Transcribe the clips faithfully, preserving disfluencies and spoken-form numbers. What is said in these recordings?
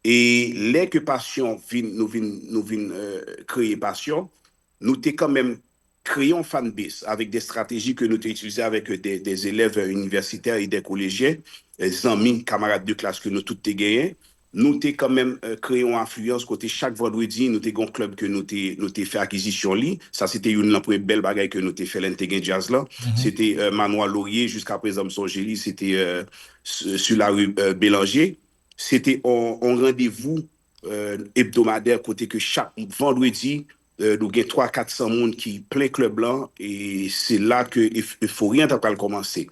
E lè ke Passion vin, nou vin, nou vin euh, kreye Passion, nou te kanmenm kreye yon fanbase avèk de strateji ke nou te itilize avèk de, de elèv euh, inivèsitè e de kolejyen, euh, zanmi, kamarad de klas ke nou tout te genyen. Nou te kanmenm euh, kreye yon afliyans kote chak vandredi, nou te gen yon klèb ke nou te, nou te fè akizisyon li. Sa se te youn nan premye bèl bagay ke nou te fè lè n te gen djaz lan. Se te euh, Manoir Laurier, jiska prezan m sonje li, se te euh, s- sou lari euh, Belanger. Se te yon, yon randevou euh, ebdomadè kote ke chak vandredi, euh, nou gen twa kat san moun ki plen klèb lan e se la ke ef- efori an ta pral kòmanse.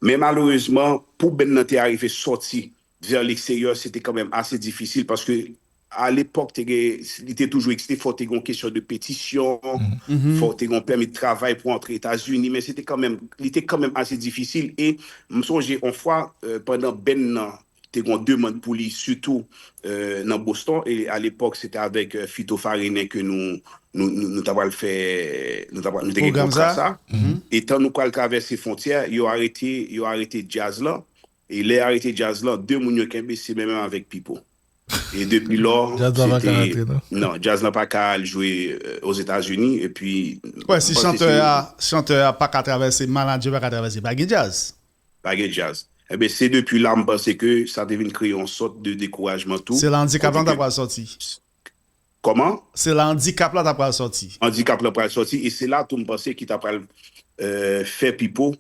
Men malerezman, pou band nan te arive sòti vè leksteryè, se te kanmenm ase difisil paske a lepòk te gen, li te toujou egziste, fò te gen yon kesyon de petisyon, fò te gen yon pèmi de travay pou antre Etazini, men se te kanmenm, li te kanmenm ase difisil e m sonje yon fwa euh, pandan band nan te gen yon demann pou li, sitou euh, nan Boston, e a lepòk se te avèk euh, Fito Farinen ke nou nou, nou, nou ta pral fè, nou, ta pral, nou te gen Pwogram kontra sa? Sa. Etan nou pral travèse fwontyè, yo arete, yo arete djaz lan. E lè yo arete djaz lan, de moun yo kenbe, se menm menm avèk Pipo. E depi lò, Djaz la pa se ka te- antre, non? Non, djaz lan pa ka al jwe euh, Ozetazini, epi Wè, si m panse chantè se- a, chantè a pa ka travèse, manadjè pa ka travèse, pa gen djaz. Pa gen djaz. Ebyen, se depi la, m panse ke sa te vin kreye yon sòt de dekourajman tou. Se la andikap lan Kote ta pral sòti. Kòman? Se la andikap la ta pral sòti. Andikap lan pral sòti, e se la tou m panse ki ta pral euh, fè Pipo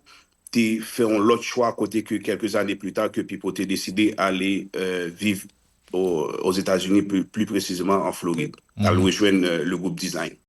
te fè yon lòt chwa kote ke kèlke zane pli ta ke Pipo te deside ale euh, viv o- Ozetazini, pli, pli presizeman an Florid. Al rejwenn euh, le gwoup Design.